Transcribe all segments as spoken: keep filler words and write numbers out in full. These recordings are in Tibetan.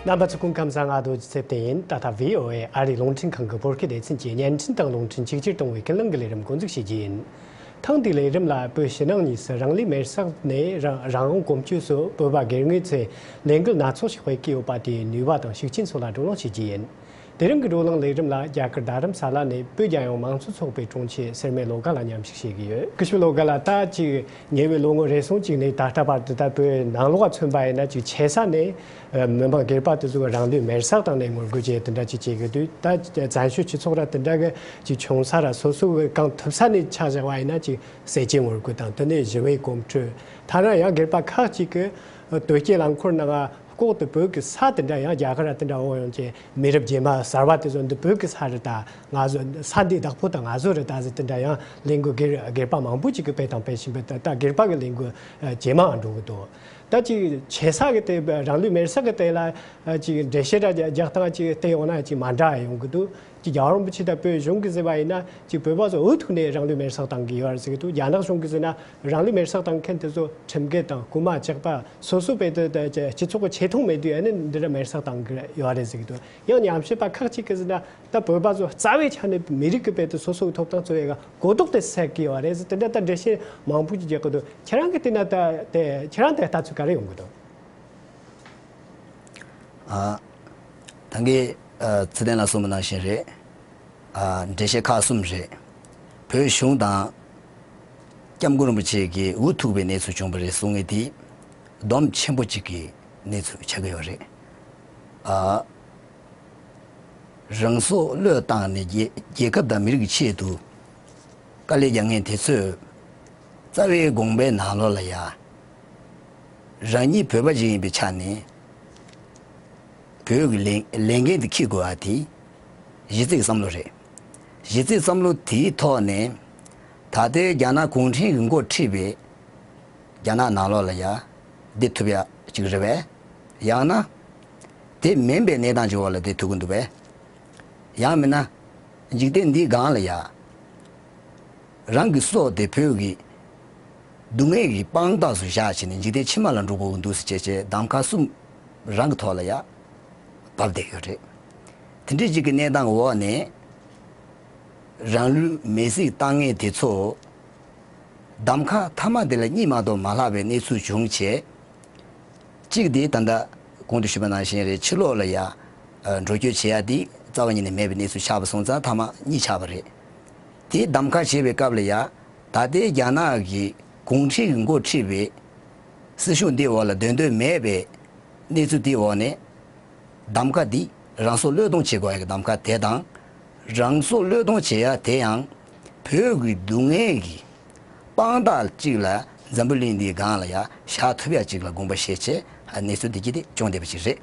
རྣམ་པ་ཚོ་སྐུ་ཁམས་བཟང་། ང་རྡོ་རྗེ་ཚེ་བརྟན་ཡིན། ད་ལྟ་བྷི་ཨོ་ཨེ་ཨ་རིའི་རླུང་འཕྲིན་ཁང་གི་བོད་སྐད་སྡེ་ཚན་གྱིས་བརྙན་འཕྲིན་དང་རླུང་འཕྲིན་གཅིག་གྱུར་གཏོང་བའི་ཀུན་གླེང་གི་ལས་རིམ་འགོ་འཛུགས་བྱེད་རྒྱུ་ཡིན། ཐེངས་འདིའི་ལས་རིམ་ལ་བོད་ཕྱི་ནང་གཉིས་སུ་རང་ལུས་མེར་བསྲེགས་ནས་རང་རང་དབང་གོམ་བགྲོད་སོགས་བོད་པ་སྒེར་ངོས་ཚོས་ལས་འགུལ་སྣ་ཚོགས་ཤིག་སྤེལ་གྱི་ཡོད་པ་དེའི་ནུས་པ་དང་ཤུགས་རྐྱེན་སོགས་ལ་བགྲོ་གླེང་བྱེད་རྒྱུ་ཡིན། དེ་རིང་གི་བགྲོ་གླེང་ལས་རིམ་ལ་རྒྱ་གར་རྡ་རམ་ས་ལ་ནས་བོད་རྒྱལ་ཡོངས་མང་གཙོ་ཚོགས་པའི་དྲུང་ཆེ་སེར་སྨད་བློ་དགའ་ལགས་མཉམ་ཞུགས་བྱེད་ཀྱི་ཡོད། སྐུ་ཞབས་བློ་དགའ་ལགས། ད་ཅིག་ཉེ་བའི་ལོ་ངོ་རེ་ཟུང་ཅིག་ནས་ད་ལྟ་བར་དུ་ད་བོད་ནང་ལོགས་མཚོན་པ་ཡིན་ན། ཅིག་ཆེ་ས་ནས་མི་མང་སྒེར་པ་དེ་ཚོ་གི་རང་ལུས་མེར་བསྲེགས་བཏང་ནས་ངོ་རྒོལ་བྱས་དེ་འདྲ་ཅིག་བྱེད་ཀྱི་འདུག། ད་བཙན་བྱོལ་སྤྱི་ཚོགས་ར་དེ་འདྲ་གི་ཅིག་ཆུང་ས་ར་སོ་སོ་གི་གང་ཐུབ་ས་ནས་ཆ་བཞག་པ་ཡིན་ན། ཅིག་ཟས་བཅད་ངོ་རྒོལ་དང་། དེ་ནས་ཞི་བའི་གོམ་བགྲོད། ཐ་ན་ཡང་སྒེར་པ་ཁག་ཅིག་གིས་དོལ་རྒྱལ་རླངས་འཁོར་ནང་ལྐོག་ཏུ་བོད་ཀྱི་ས་དེ་འདྲ་ཡང་རྒྱ་གར་ར་དེ་འདྲ་འོང་ཡོང་བྱས། མི་རབས་རྗེས་མ་གསར་བ་དེ་ཚོ་འདི་བོད་ཀྱི་ས་རེད། ད་ང་ཚོ་ས་འདི་བདག་པོ་ད་ང་ཚོ་རེད། ད་ཟེར་དེ་འདྲ་ཡང་ལས་འགུལ་སྒེར་སྒེར་པ་མང་པོ་ཅིག་གིས་སྤེལ་དང་སྤེལ་བཞིན་པའི། ད་ད་སྒེར་པ་གི་ལས་འགུལ་ཇེ་མང་འགྲོ་གི་འདུག། ད་ཅིག་ཆེ་ས་གི་དེ་རང་ལུས་མེར་བསྲེགས་གི་དེ་ལ་ཅིག་འགྲེལ་བཤད་ར་རྒྱག་སྟངས་ཅིག་བལྟས་ཡོང་ན་ཅིག་མ་འདྲ་ཡོང་གི་འདུག། ཅིག་རྒྱལ་བ་རིན་པོ་ཆེ་དང་བོད་གཞུང་གིས་ཟེར་བ་ཡིན་ན། ཅིག་བོད་པ་ཚོ་འུ་ཐུག་ནས་རང་ལུས་མེར་བསྲེགས་བཏང་གི་ཡོད་རེད་ཟེར་གི་འདུག། རྒྱ་ནག་གཞུང་གིས་ཟེར་ན། རང་ལུས་མེར་བསྲེགས་བཏང་མཁན་དེ་ཚོ་ཁྲིམས་འགལ་དང་རྐུ་མ་ཇག་པ་སོ་སོ་བས་དེ་དེ་སྤྱི་ཚོགས་ཀྱི་ཆེ་མཐོང་མེད་དུས་ཨ་ནི་འདི་འདྲ་མེར་བསྲེགས་བཏང་གི་ཡོད་རེད་ཟེར་གི་འདུག། ཡང་ཉམས་ཞིབ་པ་ཁག་ཅིག་གིས་ཟེར་ན། ད་བོད་པ་ཚོ་རྩ་བའི་ཆ་ནས་མི་རིགས་ཀྱི་བས་དེ་སོ་སོའི་ཐོབ་ཐང་རྩོད་ཡས་གོ་རྟོགས་དེ་སད་གི་ཡོད་རེད་ཟེར། དེ་འདྲ་ད་འགྲེལ་བཤད་མང་པོ་ཅིག་རྒྱག་གི་འདུག། ཁྱེད་རང་གིས་བལྟས་ན་ད་དེ་ཁྱེད་རང་དེ་ལྟ་ཚུལ་ག་རེ་ཡོང་གི་འདུག། ཨ། ད་གིན་ཨ་ཚེ་བརྟན་ལགས་གསུངས་པ་ནང་བཞིན་རེད། ཨ། འགྲེལ་བཤད་ཁག་གསུམ་རེད། བོད་གཞུང་དང་སྐྱབས་མགོན་རིན་པོ་ཆེ་གིས་འུ་ཐུག་པའི་གནས་ཚུལ་བྱུང་བ་རེད་གསུང་མཁན་དེ་སྡོམ་ཆེན་པོ་གཅིག་གི་གནས་ཚུལ་ཆགས་ཀྱི་ཡོད་རེད། ཨ། རང་སྲོག་བློས་བཏང་ནས་རྒྱལ་རྒྱལ་ཁབ་དང་མི་རིགས་ཀྱི་ཆེད་དུ་དཀའ་ལས་རྒྱག་མཁན་དེ་ཚོས་རྩ་བའི་དགོངས་པའི་ནང་ལོགས་ལ་ཡ། རང་ཉིད་བོད་པ་ཞིག་ཡིན་པའི་ཆ་ནས་བོད་ཀྱི་ལས་ལས་འགན་དེ་འཁྱེར་དགོས་པ་དེ་གཞི་རྩའི་བསམ་བློ་རེད། གཞི་རྩའི་བསམ་བློ་དེའི་ཐོག་ནས་ད་ལྟའི་རྒྱ་ནག་གུང་ཁྲན་གྱིས་འགོ་ཁྲིད་པའི་རྒྱ་ནག་ནང་ལོགས་ལ་ཡ་བསྡད་ཐུབ་ཡ་ཅིག་རེད་པས། ཡང་ན་དེ་མིན་པའི་གནས་སྟངས་ཅིག་འོག་ལ་བསྡད་ཐུབ་ཀྱི་འདུག་པས། ཡང་མིན་ན་འཇིག་རྟེན་འདིའི་སྒང་ལ་ཡ་རང་གི་སྲོག་དེ་བོད་ཀྱི་སྡུག་བསྔལ་གྱི་དཔང་རྟགས་སུ་བཞག་བྱས་ནས་འཇིག་རྟེན་ཕྱི་མ་ལ་འགྲོ་དགོས་ཀྱི་འདུག་ཟེར་བྱས་བྱས་གདམ་ག་གསུམ་རང་གི་ཐོག་ལ་ཡ་བབས་བསྡད་ཡོད་རེད། དེ་འདྲའི་ཅིག་གི་གནས་སྟངས་འོག་ནས་རང་ལུས་མེར་སྲེག་བཏང་མཁན་དེ་ཚོ་གདམ་ག་མཐའ་མ་དེ་ལ་གཉིས་མ་གཏོགས་མ་ལྷག་པའི་གནས་ཚུལ་བྱུང་བྱས། གཅིག་དེ་ད་ལྟ་གོང་དུ་ཞུས་པ་ནང་བཞིན་རེད། ཕྱི་ལོགས་ལ་ཡ་འགྲོ་སྐྱོད་བྱེད་ཡ་དེ་རྩ་བ་ཉིད་ནས་མེད་པའི་གནས་ཚུལ་ཆགས་པ་སོང་ཙང་མཐའ་མ་གཉིས་ཆགས་པ་རེད། དེ་གདམ་ག་བྱེད་པའི་སྐབས་ལ་ཡ་ད་ལྟའི་རྒྱ་ནག་གི་གུང་ཁྲན་གྱིས་འགོ་ཁྲིད་པའི་སྲིད་གཞུང་དེའི་འོག་ལ་སྡོད་འདོད་མེད་པའི་གནས་ཚུལ་དེའི་འོག་ནས། གདམ་ག་འདི་རང་སྲོག་བློས་གཏོང་བྱེད་དགོས་ཡ་གི་གདམ་ག་དེ་དང་། རང་སྲོག་བློས་གཏོང་བྱེད་ཡ་དེ་ཡང་བོད་ཀྱི་སྡུག་བསྔལ་གྱི་དཔང་རྟགས་གཅིག་ལ་འཛམ་བུ་གླིང་འདིའི་སྒང་ལ་ཡ་བཞག་ཐུབ་ཡ་གཅིག་ལ་དགོངས་པ་བཞེས་བྱས་གནས་ཚུལ་འདི་གྱིས་དེ་བྱུང་བསྡད་པ་ཅིག་རེད།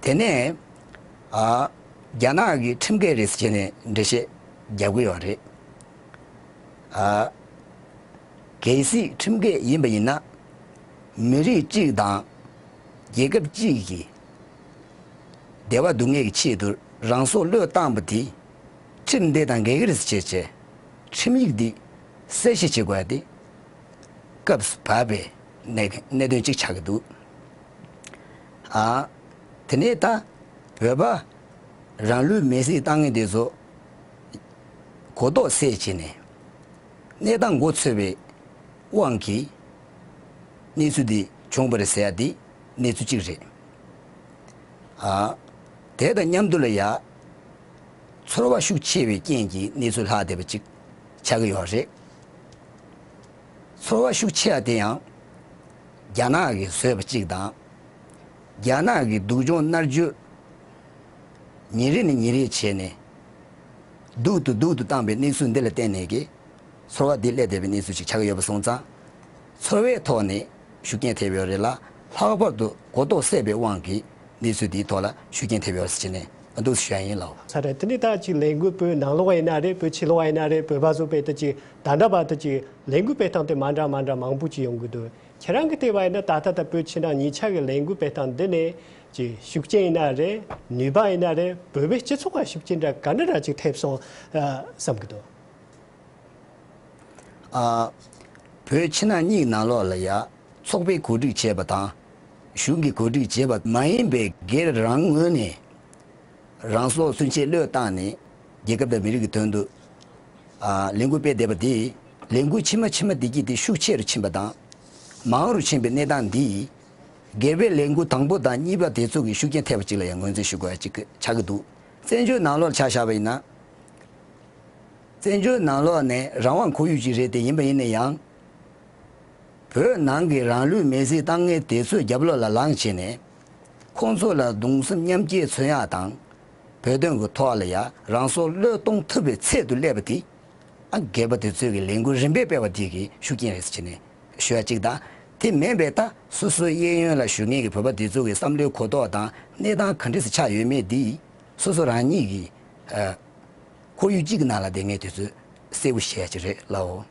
དེ་ནས་ཨ་རྒྱ་ནག་གི་ཁྲིམས་འགལ་རེད་ཟེར་བྱས་ནས་འགྲེལ་བཤད་རྒྱག་གི་ཡོད་རེད། ཨ། གལ་སྲིད་ཁྲིམས་འགལ་ཡིན་པ་ཡིན་ན། མི་རིགས་གཅིག་དང་རྒྱལ་ཁབ་གཅིག་གི་བདེ་བ་སྡུག་བསྔལ་གྱི་ཆེད་དུ་རང་སྲོག་བློས་བཏང་པ་དེ་ཁྲིམས་འདི་དང་འགལ་གྱི་རེད་ཟེར་བྱས་བྱས་ཁྲིམས་ཡིག་འདི་གསལ་བཤད་བྱེད་དགོས་ཡ་དེ་སྐབས་སུ་བབས་པའི་གནད་གནད་དོན་གཅིག་ཆགས་ཀྱི་འདུག། ཨ། དེ་ནས་ད་བོད་པ་རང་ལུས་མེར་སྲེག་བཏང་མཁན་དེ་ཚོ་གོ་རྟོགས་སད་བྱས་ནས་གནས་སྟངས་མགོ་ཚོས་པའི་དབང་གིས་གནས་ཚུལ་འདི་བྱུང་བ་རེད་ཟེར་ཡ་འདི་གནས་ཚུལ་གཅིག་རེད། ཨ། དེ་དང་མཉམ་དུ་ལ་ཡ་ཚོར་བ་ཤུགས་ཆེ་བའི་རྐྱེན་གྱིས་གནས་ཚུལ་ལྷག་བསྡད་པ་ཅིག་ཆགས་ཀྱི་ཡོད་རེད། ཚོར་བ་ཤུགས་ཆེ་བ་དེ་ཡང་རྒྱ་ནག་གིས་བཟོས་པ་གཅིག་དང་། རྒྱ་ནག་གི་སྡུག་སྦྱོང་མནར་གཅོད་ཉིན་རེ་ནས་ཉིན་རེ་བྱས་ནས་སྡུག་ཏུ་སྡུག་ཏུ་བཏང་པའི་གནས་ཚུལ་འདི་ལ་བརྟེན་ནས་ཀྱི་ཚོར་བ་འདི་སླེབས་བསྡད་པའི་གནས་ཚུལ་ཅིག་ཆགས་ཀྱི་ཡོད་པ་སོང་ཙང་། ཚོར་བའི་ཐོག་ནས་ཤུགས་རྐྱེན་ཐེབས་ཡོད་རེད་ལ། ལྷག་པར་དུ་གོ་རྟོགས་སད་པའི་དབང་གིས་གནས་ཚུལ་འདིའི་ཐོག་ལ་ཤུགས་རྐྱེན་ཐེབས་ཡོད་ཟེར་ནས་འདུག་ཞུ་ཡ་ཡིན་ལགས། ས་རེད། དེ་ནས་ད་ཅིག་ལས་འགུལ་བོད་ནང་ལོགས་ཡིན་ན་རེད། བོད་ཕྱི་ལོགས་ཡིན་ན་རེད། བོད་པ་ཚོ་བོད་དུ་ཅིག་ད་ལྟ་བར་དུ་ཅིག་ལས་འགུལ་སྤེལ་སྟངས་དེ་མ་འདྲ་མ་འདྲ་མང་པོ་ཅིག་ཡོང་གི་འདུག། ཁྱེད་རང་གི་ལྟ་བ་ཡིན་ན་ད་ལྟ་ད་བོད་ཕྱི་ནང་གཉིས་ཆ་གི་ལས་འགུལ་སྤེལ་སྟངས་འདི་ནས་ཅིག་ཤུགས་རྐྱེན་ཡིན་ན་རེད། ནུས་པ་ཡིན་ན་རེད། བོད་པའི་སྤྱི་ཚོགས་ལ་ཤུགས་རྐྱེན་འདྲ་ག་འདྲ་འདྲ་ཅིག་ཐེབས་སོང་ཨ་བསམ་གི་འདུག། ཨ། བོད་ཕྱི་ནང་གཉིས་ནང་ལོགས་ལ་ཡ་ཚོགས་པའི་གོ་སྒྲིག་བྱས་པ་དང་། གཞུང་གིས་གོ་སྒྲིག་བྱས་པ་མ་ཡིན་པའི་སྒེར་རང་ངོས་ནས་རང་སྲོག་ཚུན་ཆད་བློས་བཏང་ནས་རྒྱལ་ཁབ་དང་མི་རིགས་ཀྱི་དོན་དུ་ཨ་ལས་འགུལ་སྤེལ་བསྡད་པ་དེ་ལས་འགུལ་ཕྱི་མ་ཕྱི་མ་བདེ་སྐྱིད་དེ་ཤུགས་ཆེ་རུ་ཕྱིན་པ་དང་མང་རུ་ཕྱིན་པའི་གནས་སྟངས་འདིས་སྒེར་པའི་ལས་འགུལ་དང་པོ་དང་གཉིས་པ་དེ་ཚོ་གི་ཤུགས་རྐྱེན་ཐེབས་པ་ཅིག་ལ་ཡང་ངོས་འཛིན་ཞུ་དགོས་ཡ་ཅིག་ཆགས་ཀྱི་འདུག་བཙན་བྱོལ་ནང་ལོགས་ཆ་བཞག་པ་ཡིན་ན། བཙན་བྱོལ་ནང་ལོགས་ནས་རང་དབང་ཁོར་ཡུག་ཅིག་རེད་དེ་ཡིན་པ་ཡིན་ན་ཡང་། བོད་ནང་གི་རང་ལུས་མེར་སྲེག་བཏང་མཁན་དེ་ཚོའི་རྒྱབ་ལོགས་ལ་ལངས་བྱས་ནས། ཁོང་ཚོ་ལ་གདུང་སེམས་མཉམ་སྐྱེད་མཚོན་ཡག་དང་། བོད་དོན་གྱི་ཐོག་ལ་ཡ་རང་སྲོག་བློས་གཏོང་ཐུབ་པའི་ཚད་དུ་སླེབས་པ་དེ། ཨ་སྒེར་པ་དེ་ཚོས་ཀྱི་ལས་འགུལ་རིམ་པས་སྤེལ་བ་དེ་གི་ཤུགས་རྐྱེན་རེད་ཟེར་བྱས་ནས་ཞུ་ཡ་གཅིག་དང་། དེ་མིན་པའི་ད་སོ་སོའི་གཡས་གཡོན་ལ་བཞུགས་མཁན་གྱི་བོད་པ་དེ་ཚོ་གི་བསམ་བློའི་གོ་རྟོགས་དང་གནས་སྟངས་ག་འདྲས་སུ་ཆགས་ཡོད་མེད་འདི་སོ་སོ་རང་ཉིད་ཀྱི་ཨ་ཁོར་ཡུག་གཅིག་གི་ནང་ལ་བསྡད་མཁན་དེ་ཚོས་གསལ་པོ་ཤེས་ཡ་ཅིག་རེད་ལའོ།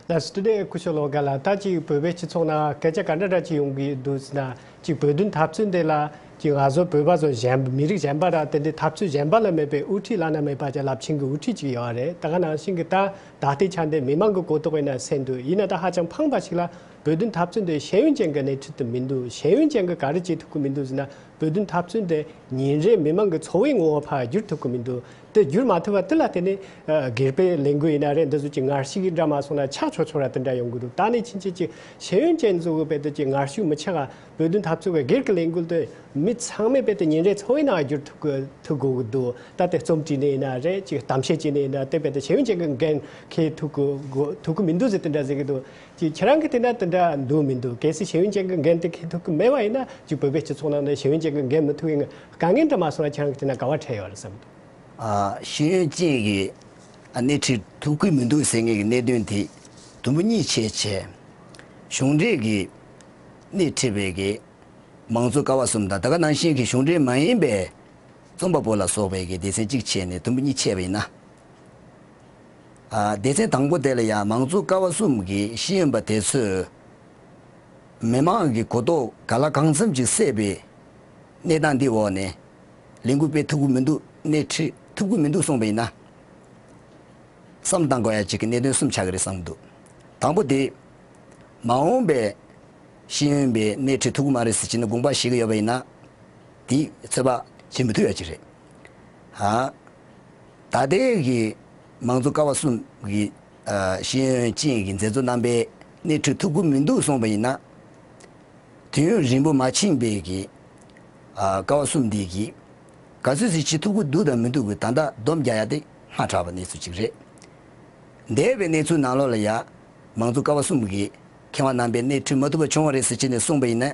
ལགས་སོ། དེ་ནས་སྐུ་ཞབས་བློ་དགའ་ལགས། ད་ཅིག་བོད་པའི་སྤྱི་ཚོགས་ནང་སྐད་ཆ་ག་འདྲ་འདྲ་ཅིག་ཡོང་གི་འདུག་ཟེར་ན། ཅིག་བོད་དོན་འཐབ་རྩོད་འདི་ལ་ཅིག་ང་ཚོ་བོད་པ་ཚོ་གཞན་མི་རིགས་གཞན་པ་ར་དེ་འདྲའི་འཐབ་རྩོད་གཞན་པ་ལ་མེད་པའི་དབུ་ཁྲིད་བླ་ན་མེད་པ་ཅིག་རླབས་ཆེན་གྱི་དབུ་ཁྲིད་ཅིག་ཡོད་རེད། ད་ག་ནང་བཞིན་གྱི་ད་ད་ལྟའི་ཆ་འདི་མི་མང་གི་གོ་རྟོགས་ཡིན་ན་གསལ་འདུག་ཡིན་ན་ད་ཧ་ཅང་ཕངས་པ་ཞིག་ལ་བོད་དོན་འཐབ་རྩོད་འདི་ཤེས་ཡོན་ཅན་གྱི་སྣེ་ཁྲིད་དུ་མི་འདུག་ཤེས་ཡོན་ཅན་གྱི་ག་རེ་བྱེད་ཐུབ་ཀྱི་མི་འདུག་ཟེར་ན། བོད་དོན་འཐབ་རྩོད་དེ་ཉིན་རེའི་མི་མང་གི་འཚོ་བའི་ངོ་བོ་ཕར་བསྒྱུར་ཐུབ་ཀྱི་མི་འདུག་དེ་བསྒྱུར་མ་ཐུབ་པ་དེ་ལ་བརྟེན་ནས་ཨ་སྒེར་པའི་ལས་འགུལ་ཡིན་ན་རེད། འདི་ཚོ་ཅིག་ངར་ཤུགས་འདྲ་མ་སོང་ན་ཆག་ཆོག་ཆོག་ར་དེ་འདྲ་ཡོང་གི་འདུག་ད་ནི་ཕྱིན་ཆད་ཅིག་ཤེས་ཡོན་ཅན་ཚོ་གི་བོད་དོན་ཅིག་ངར་ཤུགས་མི་ཆག་ག་བོད་དོན་འཐབ་རྩོད་ཀྱི་སྒེར་གྱི་ལས་འགུལ་དེ་མི་ཚང་མས་བོད་དོན་ཉིན་རེའི་འཚོ་བའི་ནང་བསྒྱུར་ཐུབ་ཀྱི་ཐུབ་དགོས་ཀྱི་འདུག་ད་དེ་རྩོམ་བྲིས་ནས་ཡིན་ན་རེད། ཅིག་གཏམ་བཤད་བྱས་ནས་ཡིན་ན་དེ་བོད་དོན་ཤེས་ཡོན་ཅན་གྱི་འགན་འཁྱེར་ཐུབ་ཀྱི་ཐུབ་ཀྱི་མི་འདུག་ཟེར་དེ་འདྲ་ཟེར་གྱི་འདུག་ཅིག་ཁྱེད་རང་གིས་བལྟས་ན་དེ་འདྲ་འདུག་མི་འདུག་གལ་སྲིད་ཤེས་ཡོན་ཅན་གྱི་འགན་དེ་འཁྱེར་ཐུབ་ཀྱི་མེད་པ་ཡིན་ན་ཅིག་བོད་པའི་སྤྱི་ཚོགས་ནང་ནས་ཤེས་ཡོན་ཅན་གྱི་འགན་མི་ཐུབ་ཀྱི་དཀའ་ངལ་འདྲ་མ་སོང་ན་ཁྱེད་རང་གིས་བལྟས་ན་ག་བ་འཕྲད་ཡོད་རེད་བསམ་འདུག་ཨ། ཤེས་ཡོན་ཅན་གྱི་ཨ་སྣེ་ཁྲིད་ཐུབ་ཀྱི་མི་འདུག་ཟེར་མཁན་གྱི་གནད་དོན་དེ་དུམ་བུ་གཉིས་ཕྱེ་བྱས། གཞུང་འབྲེལ་གྱི་སྣེ་ཁྲིད་པའི་གི་མང་གཙོ་ཀ་བ་གསུམ་དང་ད་ག་ནང་བཞིན་གྱི་གཞུང་འབྲེལ་མ་ཡིན་པའི་རྩོམ་པ་པོ་ལ་སོགས་པའི་གི་སྡེ་ཚན་གཅིག་བྱས་ནས་དུམ་བུ་གཉིས་ཕྱེ་བ་ཡིན་ན། ཨ། སྡེ་ཚན་དང་པོ་དེ་ལ་ཡང་མང་གཙོ་ཀ་བ་གསུམ་གྱི་ཤེས་ཡོན་པ་དེ་ཚོས་མི་མང་གི་གོ་རྟོགས་ག་ལ་གང་འཚམ་ཅིག་སད་པའི་གནས་སྟངས་འདི་འོག་ནས་ལས་འགུལ་སྤེལ་ཐུབ་ཀྱི་མི་འདུག་སྣེ་ཁྲིད་ཐུབ་ཀྱི་མི་འདུག་གསུངས་པ་ཡིན་ན། བསམ་བློ་གཏང་དགོས་ཡ་གཅིག་གི་གནད་དོན་གསུམ་ཆགས་ཀྱི་རེད་བསམ་འདུག་དང་པོ་དེ། མ་འོངས་པའི་ཤེས་ཡོན་པའི་སྣེ་ཁྲིད་ཐུབ་ཀྱི་མ་རེད་ཟེར་བྱས་ནས་དགོངས་པ་བཞེས་ཀྱི་ཡོད་པ་ཡིན་ན། དེ་ཚོད་དཔག་བྱེད་མི་ཐུབ་ཡ་གཅིག་རེད། ཨ། ད་ལྟའི་གི་མང་གཙོ་ཀ་བ་གསུམ་གི་ཨ་ཤེས་ཡོན་ཅན་གྱི་མཛད་གཙོ་རྣམ་པས་སྣེ་ཁྲིད་ཐུབ་ཀྱི་མི་འདུག་གསུངས་པ་ཡིན་ན། དུས་ཡུན་རིང་པོ་མ་ཕྱིན་པའི་གི་ཨ་ཀ་བ་གསུམ་འདི་གིས་ག་ཚོད་ཅིག་བྱེད་ཐུབ་ཀྱི་འདུག་དང་མི་འདུག་གི་ད་ལྟ་སྡོམ་རྒྱག་ཡ་དེ་སྔ་དྲགས་པ་གནས་ཚུལ་ཅིག་རེད། འདས་པའི་གནས་ཚུལ་ནང་ལོགས་ལ་ཡ་མང་གཙོ་ཀ་བ་གསུམ་གི་མཁས་དབང་རྣམ་པས་སྣེ་ཁྲིད་མ་ཐུབ་པ་བྱུང་བ་རེད་ཟེར་བྱས་ནས་གསུངས་པ་ཡིན་ན།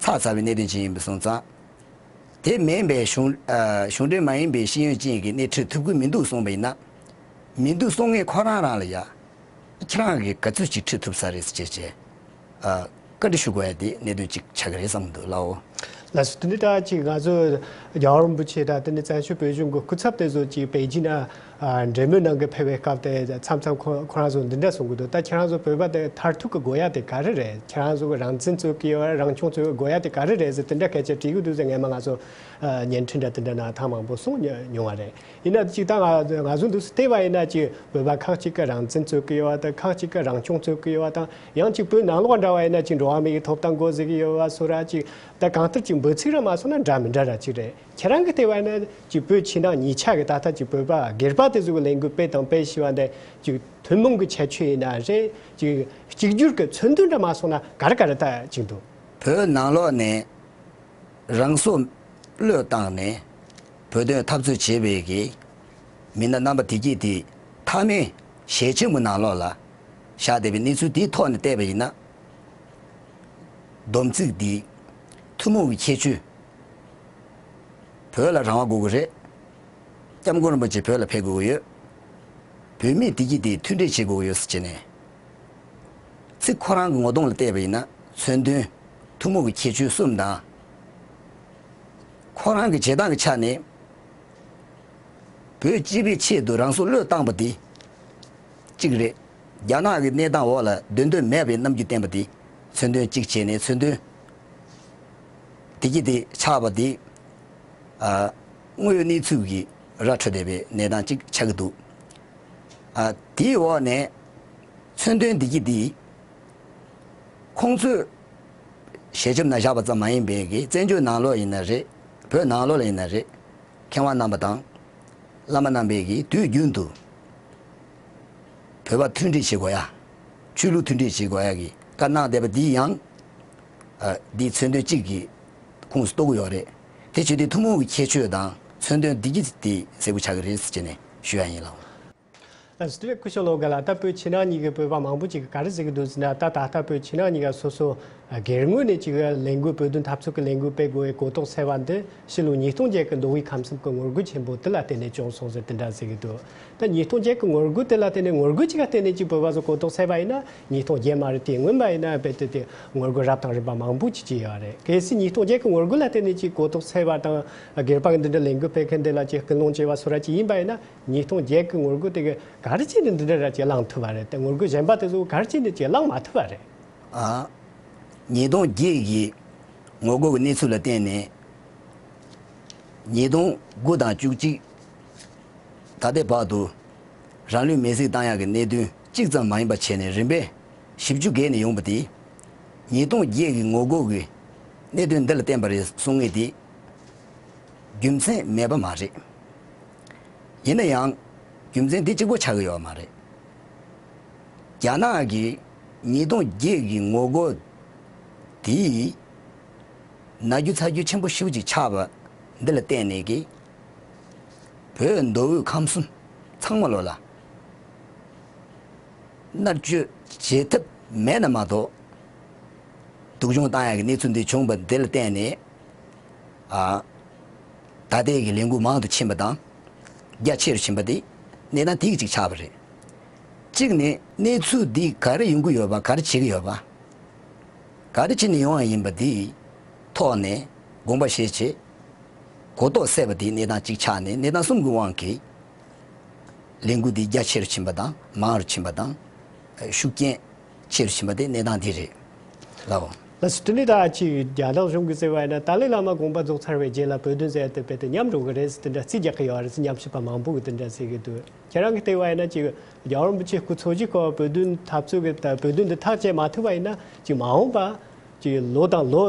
ཚར་ཚར་བའི་གནད་དོན་ཅིག་ཡིན་པ་སོང་ཙང་། དེ་མིན་པའི་གཞུང་ཨ་གཞུང་འབྲེལ་མ་ཡིན་པའི་ཤེས་ཡོན་ཅན་གྱི་སྣེ་ཁྲིད་ཐུབ་ཀྱི་མི་འདུག་གསུངས་པ་ཡིན་ན། མི་འདུག་གསུང་མཁན་ཁོ་རང་རང་ལ་ཡ། ཁྱེད་རང་གིས་ག་ཚོད་ཅིག་ཁྲིད་ཐུབ་ས་རེད་ཟེར་བྱས་བྱས། ཨ། བཀའ་འདྲི་ཞུ་དགོས་ཡ་དེ་གནད་དོན་གཅིག་ཆགས་ཀྱི་རེད་བསམ་འདུག་ལའོ། ལགས་སོ། དེ་ནི་ད་ཅིག་ང་ཚོ་རྒྱལ་བ་རིན་པོ་ཆེ་དང་དེ་ནི་བཙན་བྱོལ་བོད་གཞུང་གི་སྐུ་ཚབ་དེ་ཚོ་ཅིག་པེ་ཅིན་ན་ཨ་འབྲེལ་མོལ་གནང་གི་ཕེབས་པའི་སྐབས་དེ་མཚམས་མཚམས་ཁོ་ཁོ་རང་ཚོ་འདི་འདྲ་གསུང་གི་འདུག་ད་ཁྱེད་རང་ཚོ་བོད་པ་དེ་མཐར་ཐུག་གི་དགོས་ཡ་དེ་ག་རེ་རེད། ཁྱེད་རང་ཚོ་གི་རང་བཙན་རྩོད་ཀྱི་ཡོད་རང་སྐྱོང་རྩོད་ཀྱི་དགོས་ཡ་དེ་ག་རེ་རེད་ཟེར་དེ་འདྲ་སྐད་ཆ་དྲིས་གི་འདུག་ཟེར་ངས་མ་ང་ཚོ་ཨ་བརྙན་འཕྲིན་འདྲ་དེ་འདྲ་ནང་ཐེངས་མང་པོ་གསུངས་མྱོང་བ་རེད། ཡིན་ན་ཅིག་ད་ང་ང་ཚོ་འདུག་སེ་བལྟས་པ་ཡིན་ན་ཅིག་བོད་པ་ཁག་ཅིག་གི་རང་བཙན་རྩོད་ཀྱི་ཡོད་པ་དང་ཁག་ཅིག་གི་རང་སྐྱོང་རྩོད་ཀྱི་ཡོད་པ་དང་ཡང་ཅིག་བོད་ནང་ལོགས་འདྲ་བ་ཡིན་ན་ཅིག་འགྲོ་བ་མི་ཡི་ཐོབ་ཐང་དགོས་ཟེར་གྱི་ཡོད་པ་སོགས་ར་ཅིག་ད་གང་ལྟར་ཅིག་འབོད་ཚིག་ར་མ་སོང་ན་འདྲ་མི་འདྲ་ར་ཅིག་རེད། ཁྱེད་རང་གི་བལྟས་པ་ཡིན་ན་ཅིག་བོད་ཕྱི་ནང་གཉིས་ཆ་གི་ད་ལྟ་ཅིག་བོད་པ་སྒེར་པ་དེ་ཚོ་གི་ལས་འགུལ་སྤེལ་དང་སྤེལ་བཞིན་པ་འདི་ཅིག་ཐུན་མོང་གི་ཁྱད་ཆོས་ཡིན་ན་རེད། ཅིག་གཅིག་གྱུར་གྱི་མཚོན་དོན་འདྲ་མ་སོང་ན་ག་རེ་ག་རེ་ད་ཅིག་འདུག་བོད་ནང་ལོགས་ནས་རང་སྲོག་བློས་བཏང་ནས་བོད་དོན་འཐབ་རྩོད་བྱེད་པའི་གི་མི་སྣ་རྣམ་པ་དེ་གྱིས་དེ་མཐའ་མའི་ཞལ་ཆེམས་ཀྱི་ནང་ལོགས་ལ་བཞག་བསྡད་པའི་གནས་ཚུལ་དེའི་ཐོག་ནས་བལྟས་པ་ཡིན་ན། སྡོམ་ཚིག་འདི་ཐུན་མོང་གི་ཁྱད་ཆོས། བོད་ལ་རང་དབང་དགོས་ཀྱི་རེད། སྐྱབས་མགོན་རིན་པོ་ཆེ་བོད་ལ་ཕེབས་དགོས་ཀྱི་ཡོད། བོད་མིས་བདེ་སྐྱིད་དེ་མཐུན་སྒྲིལ་བྱེད་དགོས་ཀྱི་ཡོད་ཟེར་བྱས་ནས། ཚིག་ཁོ་རང་གི་ངོ་གདོང་ལ་བལྟས་པ་ཡིན་ན་མཚོན་དོན་ཐུན་མོང་གི་ཁྱད་ཆོས་གསུམ་དང་། ཁོ་རང་གི་བྱེད་སྟངས་ཀྱི་ཆ་ནས་བོད་སྤྱི་པའི་ཆེད་དུ་རང་སྲོག་བློས་བཏང་པ་དེ་གཅིག་རེད། རྒྱ་ནག་གི་གནས་སྟངས་འོག་ལ་སྡོད་འདོད་མེད་པའི་རྣམ་འགྱུར་བསྟན་པ་དེ་མཚོན་དོན་གཅིག་བྱས་ནས་མཚོན་དོན་བདེ་སྐྱིད་དེ་ཆགས་པ་དེ། ཨ། དངོས་ཡོད་གནས་ཚུལ་གྱིས་ར་འཕྲོད་བསྡད་པའི་གནས་སྟངས་གཅིག་ཆགས་ཀྱི་འདུག་ཨ། དེའི་འོག་ནས་མཚོན་དོན་བདེ་སྐྱིད་དེ་ཁོང་ཚོས་ ཞལ་ཆེམས་ནང་བཞག་པ་ཙམ་མ་ཡིན་པའི་གི་བཙན་བྱོལ་ནང་ལོགས་ཡིན་ན་རེད། བོད་ནང་ལོགས་ལ་ཡིན་ན་རེད། མཁས་དབང་རྣམ་པ་དང་། བླ་མ་རྣམ་པས་ཀྱིས་དུས་རྒྱུན་དུ་བོད་པ་མཐུན་སྒྲིལ་བྱེད་དགོས་ཡ། ཆོས་ལུགས་མཐུན་སྒྲིལ་བྱེད་དགོས་ཡ་གི་བཀའ་གནང་བསྡད་པ་འདི་ཡང་། ཨ། འདི་མཚོན་དོན་གཅིག་གི་ཁོངས་སུ་གཏོགས་ཀྱི་ཡོད་རེད། དེ་བྱེད་དུས་ཐུན་མོང་གི་ཁྱད་ཆོས་དང་མཚོན་དོན་འདི་གྱིས་དེ་གསལ་པོ་ཆགས་ཀྱི་རེད་ཟེར་བྱས་ནས་ཞུ་ཡ་ཡིན་ལགས། ལགས་སོ། དེ་ནས་སྐུ་ཞབས་བློ་དགའ་ལགས། ད་བོད་ཕྱི་ནང་གཉིས་ཀྱི་བོད་པ་མང་པོ་ཅིག་གིས་ག་རེ་ཟེར་གྱི་འདུག་ཟེར་ན། ད་ད་ལྟ་བོད་ཕྱི་ནང་གཉིས་ཀ་སོ་སོ་སྒེར་ངོས་ནས་ཅིག་ལས་འགུལ། བོད་དོན་འཐབ་རྩོད་ཀྱི་ལས་འགུལ་སྤེལ་དགོས་པའི་གོ་རྟོགས་འཚོལ་བ་འདི་ཕྱི་ལོ་ཉིས་སྟོང་བརྒྱད་ཀྱི་མདོ་དབུས་ཁམས་གསུམ་གྱི་ངོ་རྒོལ་ཆེན་པོ་དེ་ལ་བརྟེན་ནས་བྱུང་སོང་ཟེར་དེ་འདྲ་ཟེར་གྱི་འདུག་ད་ཉིས་སྟོང་བརྒྱད་ཀྱི་ངོ་རྒོལ་དེ་ལ་བརྟེན་ནས། ངོ་རྒོལ་ཅིག་ལ་བརྟེན་ནས་ཅིག་བོད་པ་ཚོ་གོ་རྟོགས་འཚོལ་བ་ཡིན་ན་ཉིས་སྟོང་བརྒྱད་མ་རེད། དེ་སྔོན་མ་ཡིན་ན་རྦད་དེ་དེ་ངོ་རྒོལ་རབ་དང་རིམ་པ་མང་པོ་ཅིག་བྱས་ཡོད་རེད། གལ་སྲིད་ཉིས་སྟོང་བརྒྱད་ཀྱི་ངོ་རྒོལ་ལ་བརྟེན་ནས་ཅིག་གོ་རྟོགས་འཚོལ་བ་དང་། སྒེར་པ་གི་འདི་འདྲ་ལས་འགུལ་སྤེལ་མཁན་འདི་ལ་ཅིག་སྐུལ་སློང་བྱས་པ་སོགས་ར་ཅིག་ཡིན་པ་ཡིན་ན། ཉིས་སྟོང་བརྒྱད་ཀྱི་ངོ་རྒོལ་དེ་གི་ག་རེ་བྱས་ནས་འདི་འདྲ་ར་ཅིག་བསླངས་ཐུབ་པ་རེད། དེ་ངོ་རྒོལ་གཞན་པ་དེ་ཚོ་ག་རེ་བྱས་ནས་ཅིག་བསླངས་མ་ཐུབ་པ་རེད། ཨ། ཉིས་སྟོང་བརྒྱད་ཀྱི་ངོ་རྒོལ་གྱི་གནས་ཚུལ་ལ་བརྟེན་ནས། ཉིས་སྟོང་དགུ་དང་བཅུ་གཅིག་ད་ལྟའི་བར་དུ་རང་ལུས་མེར་སྲེག་བཏང་ཡག་གི་གནད་དོན་གཅིག་ཙམ་མ་ཡིན་པ་བྱས་ནས་རིམ་པས་བཞི་བཅུ་བརྒལ་ནས་ཡོང་པ་དེ། ཉིས་སྟོང་བརྒྱད་ཀྱི་ངོ་རྒོལ་གྱི་གནད་དོན་འདི་ལ་བརྟེན་པ་རེད་གསུང་ངེས་དེ་རྒྱུ་མཚན་མེད་པ་མ་རེད། ཡིན་ན་ཡང་རྒྱུ་མཚན་འདི་གཅིག་པོ་ཆགས་ཀྱི་ཡོད་མ་རེད། རྒྱ་ནག་གིས་ཉིས་སྟོང་བརྒྱད་ཀྱི་ངོ་རྒོལ་དེས་ན་རྒྱུ་ཚ་རྒྱུ་ཆེན་པོ་ཞེ་པོ་ཅིག་ཆགས་པ་འདི་ལ་བརྟེན་ནས་ཀྱི། བོད་མདོ་དབུས་ཁམས་གསུམ་ཚང་མ་ལོ་ལ་མནར་གཅོད་བྱེད་ཐབས་མེད་ན་མ་གཏོགས། སྡུག་སྦྱོང་བཏང་ཡག་གི་གནས་ཚུལ་འདི་བྱུང་བ་འདི་ལ་བརྟེན་ནས། ཨ། ད་ལྟའི་གི་ལས་འགུལ་མང་དུ་ཕྱིན་པ་དང་། རྒྱ་ཆེ་རུ་ཕྱིན་པ་དེ་གནས་སྟངས་དེ་གཅིག་ཆགས་པ་རེད། གཅིག་ནི་གནས་ཚུལ་འདི་ག་རེ་ཡོང་གི་ཡོད་པ། ག་རེ་བྱེད་ཀྱི་ཡོད་པ། ག་རེ་བྱས་ནས་ཡོང་བ་ཡིན་པ་འདིའི་ཐོག་ནས་དགོངས་པ་བཞེས་བྱས། གོ་རྟོགས་སད་པ་དེ་གནས་སྟངས་གཅིག་ཆགས་ནས། གནས་སྟངས་གསུམ་གྱི་དབང་གིས་ལས་འགུལ་འདི་རྒྱ་ཆེ་རུ་ཕྱིན་པ་དང་། མང་རུ་ཕྱིན་པ་དང་། ཤུགས་རྐྱེན་ཆེ་རུ་ཕྱིན་པ་དེ་གནས་སྟངས་འདི་རེད་ལགས། ལགས་སོ། དེ་ནས་ད་ཅིག་རྒྱ་ནག་གཞུང་གིས་ཟེར་བ་ཡིན་ན། ཏཱ་ལའི་བླ་མ་དགོངས་པ་རྫོགས་ཚར་བའི་རྗེས་ལ་བོད་དོན་ཟེར་ཡ་དེ་རྦད་དེ་ཉམས་འགྲོ་གི་རེད་ཟེར་དེ་འདྲ་རྩིས་རྒྱག་གི་ཡོད་རེད་ཟེར་ཉམས་ཞིབ་པ་མང་པོ་གིས་དེ་འདྲ་ཟེར་གི་འདུག་ཁྱེད་རང་གིས་བལྟས་པ་ཡིན་ན། ཅིག་རྒྱལ་བ་རིན་པོ་ཆེའི་སྐུ་འཚོ་བཞུགས་སྐབས་བོད་དོན་འཐབ་རྩོད་ཀྱི། ད་བོད་དོན་འདི་ཐག་བཅད་མ་ཐུབ་པ་ཡིན་ན། ཅིག་མ་འོངས་པ་ཅིག་ལོ་དང་ལོ་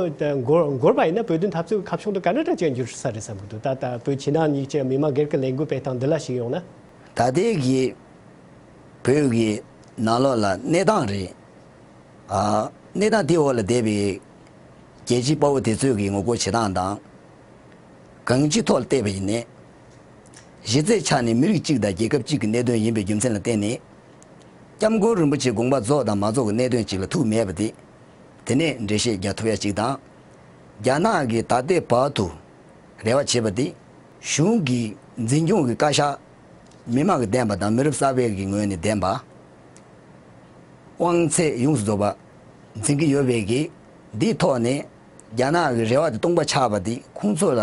འགོར་འགོར་བ་ཡིན་ན། བོད་དོན་འཐབ་རྩོད་ཀྱི་ཁ་བྱང་དེ་ག་འདྲ་འདྲ་ཅིག་འགྱུར་ས་རེད་བསམ་གི་འདུག་ད་ལྟ་བོད་ཕྱི་ནང་གཉིས་ཀྱི་མི་མང་སྒེར་གྱི་ལས་འགུལ་སྤེལ་སྟངས་འདི་ལ་གཞིགས་ཡོང་ན། ད་ལྟའི་གི་བོད་ཀྱི་ནང་ལོགས་ལ་གནས་སྟངས་རེད། ཨ། གནས་སྟངས་དེའི་འོག་ལ་བསྡད་པའི་རྒྱལ་སྤྱིའི་དཔའ་བོ་དེ་ཚོས་ཀྱི་ངོ་རྒོལ་བྱེད་སྟངས་དང་། གང་ཅིའི་ཐོག་ལ་བལྟས་པ་ཡིན་ནའི། གཞི་རྩའི་ཆ་ནས་མི་རིགས་གཅིག་དང་རྒྱལ་ཁབ་གཅིག་གི་གནད་དོན་ཡིན་པའི་རྒྱུ་མཚན་ལ་བརྟེན་ནས། སྐྱབས་མགོན་རིན་པོ་ཆེའི་དགོངས་པ་རྫོགས་དང་མ་རྫོགས་ཀྱི་གནད་དོན་གཅིག་ལ་ཐུག་མེད་པ་དེ། དེ་ནས་འགྲེལ་བཤད་རྒྱག་ཐུབ་ཡ་གཅིག་དང་། རྒྱ་ནག་གིས་ད་ལྟའི་བར་དུ་རེ་བ་བྱེད་པ་དེ། གཞུང་གི་འཛིན་སྐྱོང་གི་བཀའ་ཤག་མི་མང་གི་བདེན་པ་དང་མི་རབས་གསར་པའི་གི་ངོས་ནས་བདེན་པ། དབང་ཚད་ཡོངས་སུ་རྫོགས་པ་འཛིན་གྱི་ཡོད་པའི་གི། འདིའི་ཐོག་ནས་རྒྱ་ནག་གི་རེ་བ་དེ་སྟོང་པ་ཆགས་པ་དེ་ཁོང་ཚོ་ལ་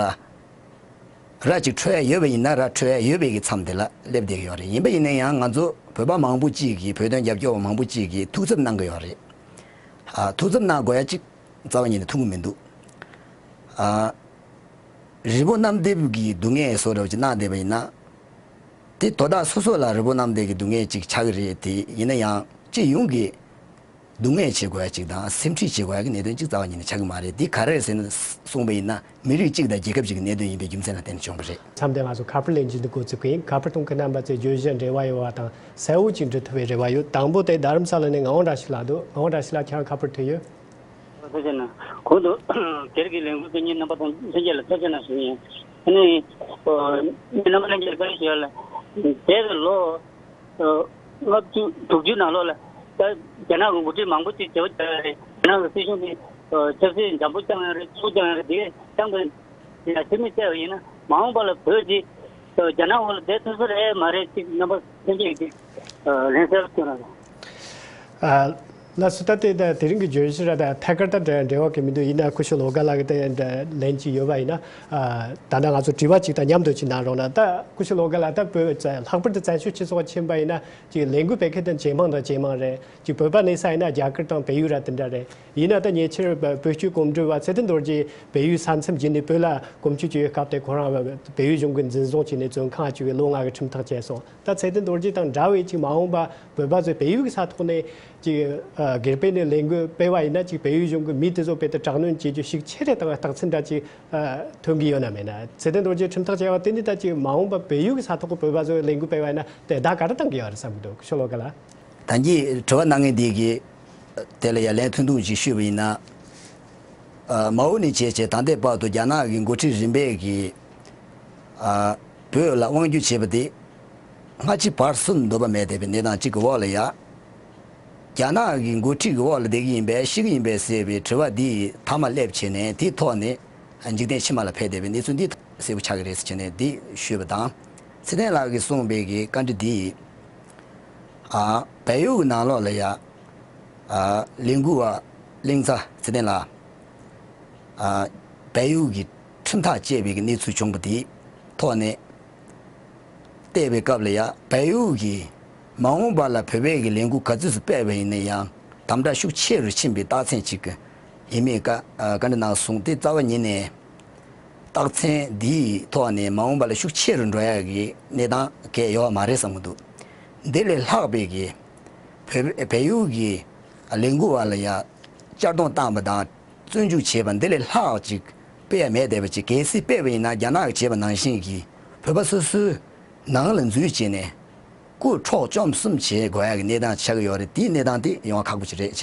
ར་ཅིག་འཕྲོད་ཡ་ཡོད་པ་ཡིན་ན། ར་འཕྲོད་ཡ་ཡོད་པའི་གི་མཚམས་དེ་ལ་སླེབས་བསྡད་ཀྱི་ཡོད་རེད། ཡིན་པ་ཡིན་ན་ཡང་ང་ཚོ་བོད་པ་མང་པོ་ཅིག་གིས། བོད་དོན་རྒྱབ་སྐྱོར་བ་མང་པོ་ཅིག་གིས་ཐུགས་འཚབ་གནང་གི་ཡོད་རེད། ཨ། ཐུགས་འཚབ་གནང་དགོས་ཡ་ཅིག་རྩ་བ་ཉིད་ནས་ཐུག་གི་མི་འདུག་ཨ། རི་བོ་གནམ་རྡིབ་ཀྱི་སྡུག་བསྔལ་བཟོ་འདྲ་བོ་ཅིག་གནང་བསྡད་པ་ཡིན་ན། དེ་དོ་བདག་སོ་སོ་ལ་རི་བོ་གནམ་རྡིབ་ཀྱི་སྡུག་བསྔལ་ཅིག་ཆགས་ཀྱི་རེད། དེ་ཡིན་ན་ཡང་སྤྱི་ཡོངས་ཀྱི་སྡུག་བསྔལ་བྱེད་དགོས་ཡ་ཅིག་དང་། སེམས་ཁྲལ་བྱེད་དགོས་ཡ་གི་གནད་དོན་ཅིག་རྩ་བ་ཉིད་ནས་ཆགས་ཀྱི་མ་རེད། དེ་ག་རེ་རེད་ཟེར་ན། གསུངས་པ་ཡིན་ན། མི་རིགས་གཅིག་དང་རྒྱལ་ཁབ་ཅིག་གི་གནད་དོན་ཡིན་པའི་རྒྱུ་མཚན་ལ་བརྟེན་ནས་བྱུང་བ་རེད། མཚམས་འདིར་ང་ཚོ་ཁ་པར་ལེན་རྒྱུ་འདི་འགོ་བཙུགས་ཀྱི་ཡིན། ཁ་པར་གཏོང་མཁན་རྣམ་པ་ཚོས་བརྗོད་གཞི་འབྲེལ་བ་ཡོད་པ་དང་གསལ་བོ་ཅིག་འབྲི་ཐུབ་པའི་རེ་བ་ཡོད། དང་པོ་དེ་རྡ་རམ་ས་ལ་ནས་ངག་དབང་བཀྲ་ཤིས་ལགས་འདུག་ངག་དབང་བཀྲ་ཤིས་ལགས། ཁྱེད་རང་ཁ་པར་ཐོན་ཡོད། ཐུགས་རྗེ་གནང་། གོང་དུ་སྒེར་གྱི་ལས་འགུལ་སྤེལ་མཁན་རྣམ་པ་དང་ལྷན་རྒྱས་ལ་ཐུགས་རྗེ་གནང་ཞུ་ཡིན། ཨ་ནི། ཨ། རྣམ་པ་ལྷན་རྒྱས་ལ་བཀའ་འདྲི་ཞུ་ཡ་ལ། འདས་པའི་ལོ་ལྔ་བཅུ་དྲུག་ཅུ་ནང་ལོགས་ལ། ད་རྒྱ་ནག་གི་འགོ་ཁྲིད་མང་པོ་ཅིག་བྱེད་པ་བྱས་པ་རེད། རྒྱ་ནག་གི་སྲིད་གཞུང་གིས་ཆབ་སྲིད་འཇམ་པོ་བསྐྱངས་ཡོད་རེད། སྐྱོ་པོ་བསྐྱངས་ཡོད་རེད། དེ་གས་བསྐྱངས་པའི་ཡ་ཕྱིར་མིག་བལྟས་པ་ཡིན་ན། མ་འོངས་པ་ལ་བོད་འདི་རྒྱ་ནག་འོག་ལ་བསྡད་ཐུབ་ས་རེད་མ་རེད། ཅིག་རྣམ་པ་ལྷན་རྒྱས་ཀྱིས་ལན་གསལ་སྐྱོན་རོགས། ཨ། ལགས་སོ། ད་དེ་ད་དེ་རིང་གི་བརྗོད་གཞི་ར་ད་ཐད་ཀར་ད་འབྲེལ་འབྲེལ་བ་གི་མི་འདུག་ཡིན་ན་སྐུ་ཞབས་བློ་དགའ་ལགས་ཀྱི་ད་ལན་ཅིག་ཡོད་པ་ཡིན་ན། ཨ། ད་ལྟ་ང་ཚོ་དྲི་བ་ཅིག་དང་མཉམ་དུ་ཅིག་གནང་རོགས་གནང་། ད་སྐུ་ཞབས་བློ་དགའ་ལགས། ད་བོད་ལྷག་པར་དུ་བཙན་བྱོལ་སྤྱི་ཚོགས་ཕྱིན་པ་ཡིན་ན། ཅིག་ལས་འགུལ་སྤེལ་མཁན་དེ་ཇེ་མང་དང་ཇེ་མང་རེད། ཅིག་བོད་པ་གནས་ས་ཡིན་ན་རྒྱ་གར་དང་བལ་ཡུལ་ར་དེ་འདྲ་རེད། ཡིན་ན་ད་ཉེ་ཆར་བོད་སྐྱོད་གོམ་བགྲོད་པ་ཚེ་བརྟན་རྡོ་རྗེ་བལ་ཡུལ་ས་མཚམས་བརྒྱུད་ནས་བོད་ལ་གོམ་བགྲོད་བྱེད་ཡུལ་སྐབས་དེ། ཁོ་རང་བལ་ཡུལ་གཞུང་གིས་འཛིན་བཟུང་བྱས་ནས་བཙོན་ཁང་བཅུག་པའི་ལོ་ལྔ་གི་ཁྲིམས་ཐག་བཅད་སོང་། ད་ཚེ་བརྟན་རྡོ་རྗེ་དང་འདྲ་བའི་ཅིག་མ་འོངས་པ་བོད་པ་ཚོས་བལ་ཡུལ་གྱི་ས་ཐོག་ནས་ཅིག་ སྒེར་པས་ནས་ལས་འགུལ་སྤེལ་བ་ཡིན་ན་ཅིག་བལ་ཡུལ་གཞུང་གི་མི་དེ་ཚོ་དཔེ་དེ་དྲག་གནོན་བྱེད་རྒྱུ་ཤུགས་ཆེ་རེད་དང་རྟགས་མཚན་འདྲ་ཅིག་ཐོན་གི་ཡོད་ན་མེད་ན། ཚེ་བརྟན་རྡོ་རྗེ་ཁྲིམས་ཐག་བཅད་པ་དེ་ནི་ད་ཅིག་མ་འོངས་པ་བལ་ཡུལ་གྱི་ས་ཐོག་གི་བོད་པ་ཚོས་ལས་འགུལ་སྤེལ་བ་ཡིན་ན་དེ་བརྡ་ག་རེ་བཏང་གི་ཡོད་རེད་བསམ་གི་འདུག་ཤོ་ལོ་ཀ་ལ། ད་གིན་དྲི་བ་གནང་མཁན་དེ་གིས་དེ་ལ་ཡང་ལན་ཐུང་ཐུང་ཅིག་ཞུས་པ་ཡིན་ན། མ་འོངས་ནས་བྱས་བྱས་ད་ལྟའི་བར་དུ་རྒྱ་ནག་གི་འགོ་ཁྲིད་རིམ་པས་ཀྱིས་བོད་ལ་དབང་སྒྱུར་བྱས་པ་དེ་སྔ་ཕྱི་བར་གསུམ་འདོད་པ་མེད་བསྡད་པའི་གནས་སྟངས་གཅིག་གི་འོག་ལ་ཡ། རྒྱ་ནག་གི་འགོ་ཁྲིད་ཀྱི་འོག་ལ་བསྡད་ཀྱི་ཡིན་པས་ཤི་གི་ཡིན་པས་ཟེར་བའི་དྲི་བ་འདི་མཐའ་མ་སླེབས་བྱས་ནས་དེའི་ཐོག་ནས་འཇིག་རྟེན་ཕྱི་མ་ལ་ཕེབས་བསྡད་པའི་གནས་ཚུལ་འདི་གསལ་པོ་ཆགས་ཀྱི་རེད་ཟེར་བྱས་ནས་འདི་ཞུས་པ་དང་། ཚེ་བརྟན་ལགས་ཀྱིས་གསུངས་པའི་གི་བཀའ་འདྲི་འདི་ཨ་བལ་ཡུལ་གྱི་ནང་ལོགས་ལ་ཡ་ཨ་ལས་འགུལ་བ་གླིང་ཚ་ཚེ་བརྟན་ལགས་ཨ་བལ་ཡུལ་གྱི་ཁྲིམས་ཐག་བཅད་པའི་གི་གནས་ཚུལ་བྱུང་པ་དེའི་ཐོག་ནས། བལྟས་པའི་སྐབས་ལ་ཡང་བལ་ཡུལ་གྱིས་མ་འོངས་པ་ལ་བོད་པའི་གི་ལས་འགུལ་ག་ཚོད་སུ་སྤེལ་བ་ཡིན་ན་ཡང་དམ་དྲག་ཤུགས་ཆེ་རུ་ཕྱིན་པའི་རྟགས་མཚན་ཅིག་ཡིན་མིན་བཀའ་བཀའ་འདྲི་གནང་སོང་། དེ་རྩ་བ་ཉིད་ནས་རྟགས་མཚན་འདིའི་ཐོག་ནས་མ་འོངས་པ་ལ་ཤུགས་ཆེ་རུ་འགྲོ་ཡག་གི་གནས་སྟངས་གང་ཡང་ཡོད་མ་རེད་བསམ་གྱི་འདུག་འདི་ལས་ལྷག་པའི་གི་བོད་བལ་ཡུལ་གྱི་ལས་འགུལ་བ་ལ་ཡང་གཅར་རྡུང་བཏང་པ་དང་བཙོན་འཇུག་བྱས་པ་འདི་ལས་ལྷག་ཅིག་སྤེལ་ཡ་མེད་བསྡད་པ་ཅིག་གལ་སྲིད་སྤེལ་བ་ཡིན་ན་རྒྱ་ནག་གིས་བྱས་པ་ནང་བཞིན་གྱི་བོད་པ་སོ་སོའི་ནང་ལ་འཛུལ་བྱས་ནས་རྐུ་འཕྲོག་བཅོམ་གསུམ་བྱེད་དགོས་ཡ་གི་གནས་སྟངས་ཆགས་ཀྱི་ཡོད་རེད། དེའི་གནས་སྟངས་དེ་ཡོང་བ་ཁག་པོ་ཅིག་རེད། བྱས་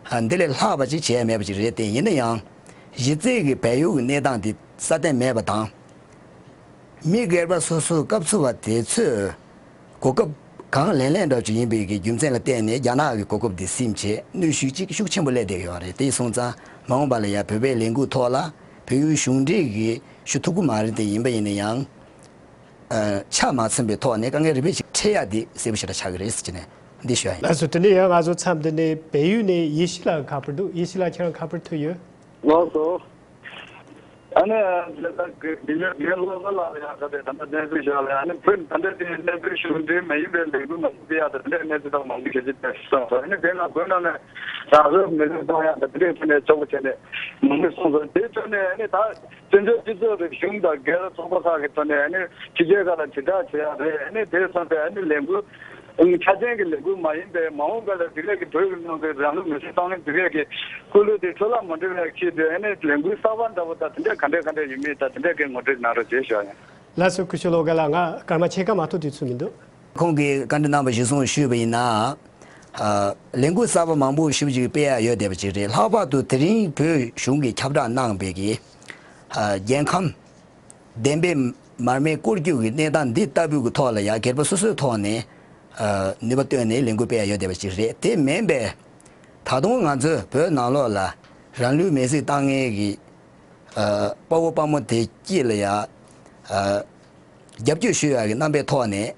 ཙང་འདི་ལས་ལྷག་པ་ཅིག་བྱས་ཡ་མེད་པ་ཅིག་རེད་དེ། ཡིན་ན་ཡང་གཞི་རྩའི་གི་བལ་ཡུལ་གྱི་གནས་སྟངས་དེ་སྲ་བརྟན་མེད་པ་དང་། མི་སྒེར་པ་སོ་སོའི་སྐབས་འཚོལ་བ་དེ་ཚོས་གོ་སྐབས་གང་ལེན་ལེན་འདྲ་ཅིག་ཡིན་པའི་གི་རྒྱུ་མཚན་ལ་བརྟེན་ནས་རྒྱ་ནག་གི་གོ་སྐབས་དེ་ཟིན་བྱས་གནོན་ཤུགས་ཅིག་ཤུགས་ཆེན་པོ་སླེབས་བསྡད་ཡོད་རེད། དེ་སོང་ཙང་མ་འོངས་པ་ལ་ཡང་བོད་པའི་ལས་འགུལ་ཐོག་ལ་བལ་ཡུལ་གཞུང་འབྲེལ་གྱི་ཞུ་ཐུབ་ཀྱི་མ་རེད། དེ་ཡིན་པ་ཡིན་ན་ཡང་ཆ་མ་ཚང་པའི་ཐོག་ནས་དཀའ་ངལ་རིམ་པས་ཅིག་འཕྲད་ཡ་དེ་གསལ་པོ་ཞེ་དྲག་ཆགས་ཀྱི་རེད་ཟེར་ནས་འདི་ཞུ་ཡ་ཡིན། ལགས་སོ། དེ་ནས་ཡང་ང་ཚོ་མཚམས་འདི་ནས་བལ་ཡུལ་ནས་ཡེ་ཤེས་ལགས་ཁ་པར་འདུག་ཡེ་ཤེས་ལགས་ཁྱེད་རང་ཁ་པར་ཐོན་ཡོད། ལགས་སོ། ཨ་ནི་ལས་ཀ་དགེ་ལས་དགེ་སློབ་ལ་ཡང་ད་ལྟ་ད་ལྟ་གནས་ཚུལ་བཞག་ལ་ཨ་ནི་བོད་ད་ལྟ་དེ་གནས་ཚུལ་གཞུང་འབྲེལ་མ་ཡིན་པའི་ལས་འགུལ་མང་པོ་སྤེལ་ཡག་ད་ལྟ་གནས་ཚུལ་དང་མང་པོ་གལ་ཆེ་དེ་གསུངས་སོང་། ཨ་ནི་དེ་ལ་དགོས་ན་ནི་རང་རེའི་མི་རིགས་སྟོང་ཡག་ད་ལྟ་དེ་ནས་ཆོག་པ་བྱས་ནས་མང་པོ་གསུངས་སོང་། དེ་ཚོ་ནས་ཨ་ནི་ད་བཙན་བྱོལ་སྤྱི་ཚོགས་རིག་གཞུང་དང་སྒེར་ཚོགས་པ་ཁག་གི་ཐོག་ནས་ཨ་ནི་ཕྱི་རྒྱལ་ཁག་ལ་དྲིལ་བསྒྲགས་བྱེད་ཡག་རེད། ཨ་ནི་དེ་སོང་ཙང་ཨ་ནི་ལས་འགུལ་ཆ་ཅན་གྱི་ལས་འགུལ་མ་ཡིན་པའི་མ་འོངས་པ་ལ་དེ་ལས་ཀྱི་བོད་ཀྱི་ནང་གི་རང་ལུགས་མི་གསོད་གཏོང་ལེན་དེ་ལས་ཀྱི་སྐུ་ལུས་དེ་འཕྲོ་བརླག་མ་འགྲོ་བའི་ཆེད་དུ་ཨ་ནི་ལས་འགུལ་གསར་པ་འདྲ་པོ་དང་དེ་འདྲ་ག་འདྲ་ག་འདྲ་ཡོད་མེད་དང་དེ་འདྲ་གི་ངོ་སྤྲོད་གནང་རོགས་བྱེད་ཞུ་ཡ་ཡིན། ལགས་སོ། སྐུ་ཞབས་བློ་དགའ་ལགས། ང་སྐར་མ་ཕྱེད་ཀ་མ་གཏོགས་དུས་ཚོད་མི་འདུག་ཁོང་གིས་བཀའ་འདྲི་གནང་བ་གཞིར་བཟུང་ཞུས་པ་ཡིན་ན། ལས་འགུལ་གསར་པ་མང་པོ་ཞེ་པོ་ཅིག་སྤེལ་ཡ་ཡོད་བསྡད་པ་ཅིག་རེད། ལྷག་པར་དུ་དེ་རིང་བོད་གཞུང་གིས་ཁྱབ་བསྒྲགས་གནང་པའི་གི་རྒྱལ་ཁམས་བདེན་པའི་མར་མེ་སྐོར་སྐྱོད་ཀྱི་གནས་སྟངས་འདི་ལྟ་བུའི་གི་ཐོག་ལ་ཡང་སྒེར་པ་སོ་སོའི་ཐོག་ནས་ནུས་པ་བཏོན་ནས་ལས་འགུལ་སྤེལ་ཡ་ཡོད་བསྡད་པ་ཅིག་རེད། དེ་མིན་པའི་ད་དུང་ང་ཚོས་བོད་ནང་ལོགས་ལ་རང་ལུས་མེར་སྲེག་བཏང་མཁན་གྱི་དཔའ་བོ་དཔའ་མོ་དེ་དཀྱིལ་ལ་ཡ་རྒྱབ་སྐྱོར་ཞུ་ཡ་གི་རྣམ་པའི་ཐོག་ནས་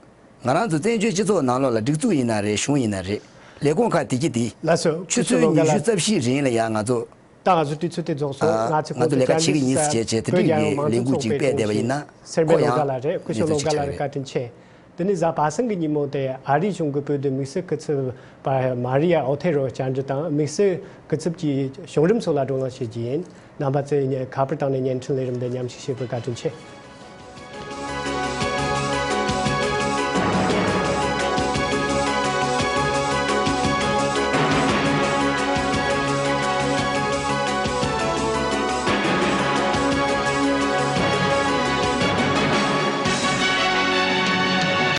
ང་རང་ཚོ་བཙན་བྱོལ་སྤྱི་ཚོགས་ནང་ལོགས་ལ་སྒྲིག་འཛུགས་ཡིན་ན་རེད། གཞུང་ཡིན་ན་རེད། ལས་ཁུངས་ཁག་དེ་གྱི་དེ་ལགས་སོ། ཆུ་ཚོད་ཉི་ཤུ་རྩ་བཞི་རིང་ལ་ཡ་ང་ཚོ་ད་ང་ཚོ་དུས་ཚོད་དེ་རྫོགས་སོང་། ང་ཚོ་ང་ཚོ་ལས་ཀ་བྱེད་ཀྱི་ཡིན་ཟེར་བྱས་བྱས་དེ་འདྲའི་གི་ལས་འགུལ་ཅིག་སྤེལ་བསྡད་པ་ཡིན་ན་ཁོ་ཡང་གནས་ཚུལ་ཅིག་ཆགས་ཀྱི་རེད། སྐུ་ཞབས་བློ་དགའ་ལགས་ལ་བཀའ་དྲིན་ཆེ། དེ་ནས་གཟའ་པ་སངས་ཀྱི་ཉིན་མོ་དེ་ཨ་རིའི་གཞུང་གི་བོད་དུ་དམིགས་བསལ་སྐུ་ཚབ་པ་མ་རི་ཡ་ཨོ་ཐེ་རོ་བཅར་འདྲི་དང་དམིགས་བསལ་སྐུ་ཚབ་ཀྱིས་བྱུང་རིམ་སོགས་ལ་བགྲོ་གླེང་བྱེད་རྒྱུ་ཡིན། རྣམ་པ་ཚོས་ཁ་པར་བཏང་ནས་བརྙན་འཕྲིན་ལས་རིམ་འདི་མཉམ་ཞུགས་བྱས་པར་བཀའ་དྲིན་ཆེ།